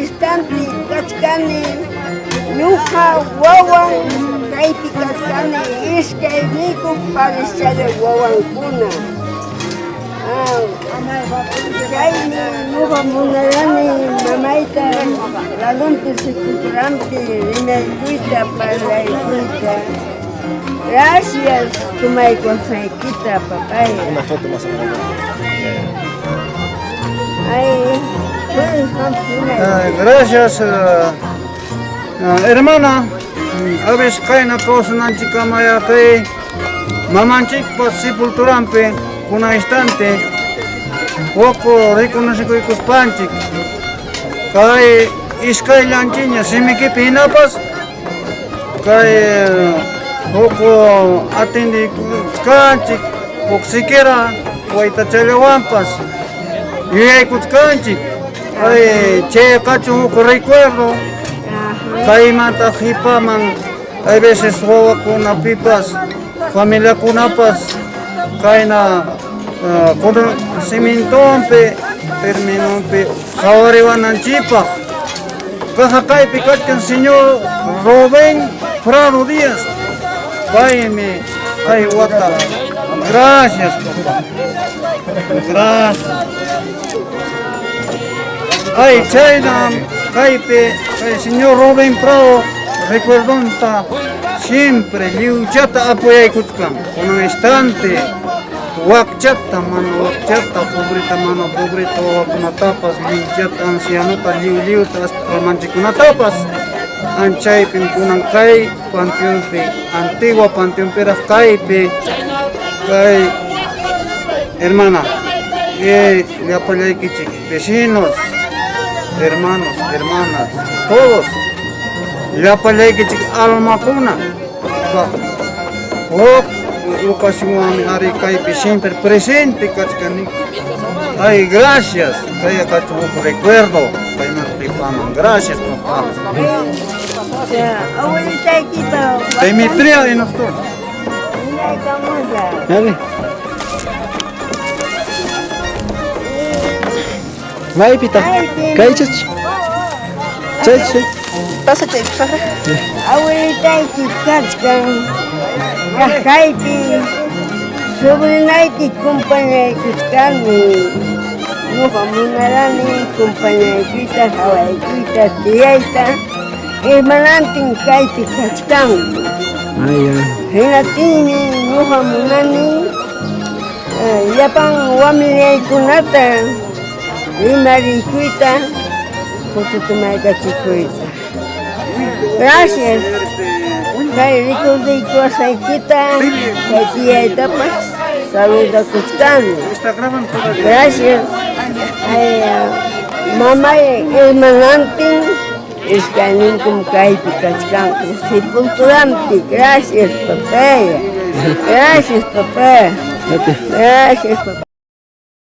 instante kachkani ñuqa wawan kaypi kachkani iskayniyku parischalla wawankuna. Chaymi ñuqa munarani mamayta ladonpi sepulturanpi rimaykuyta parlaykuyta. Gracias tumaykusqaykita papay. Una foto más o menos. Ay, puedes continuar. Gracias, hermana. A veces kayna kawsananchikkamaya kay mamanchikpa sepulturanpi kuna instante huk reconocekuykuspanchik kay iskayllanchikña simikipi hinapas kay huk atendekuchkanchik huk siquiera waytachallawanpas yuyaykuchkanchik ay chay kachun huk recuerdo kaymanta qipaman hay veces wawakunapipas familiakunapas kayna conocimientonpi terminonpi qhawariwananchikpaq kaja kaypi kachkan señor Rubén Prado Díaz paymi kay wata gracias papá gracias ay chaynam kaypi kay señor Rubén Prado recuerdonta siempre lliwchata apoyaykuchkan kunan instante wakchata mana wakchata pobreta mana pobreta wawakunatapas lliwchata ancianota lliw lliwta hasta almanchikkunatapas anchaypim kunan kay panteonpi antigua panteonpiraq kaypi kay hermana llapallaykichik vecinos hermanos hermanas todos llapallaykichik almakuna huk ocasionwanmi ari kaypi siempre presente kachkani ay gracias kay kachun huk recuerdo kaymanta qipaman gracias papá. Abuelitaykipa Demetria Hinostroza. Dale. Maypitaq? Kaychach. Chaychi. Pasa chay pasara. Abuelitayki kachkan kaypi sobrinayki compañaykuchkani ñuqa munarani compañaykuyta hawaykuyta tiyayta hermanantin kaypi kachkanku. Ay, ya. Hinaptinmi ñuqa munani llapan wamlaykunata rimariykuyta fototomaykachikuyta. Gracias. Kay rikuykuwasqaykita kay tiyaytapas saludakuchkani. Está grabando todavía. Gracias. Ay, mamay hermanantin iskayninkum kaypi kachkanku sepulturanpi. Gracias, papaya. Gracias, papá. Date. Gracias, papá.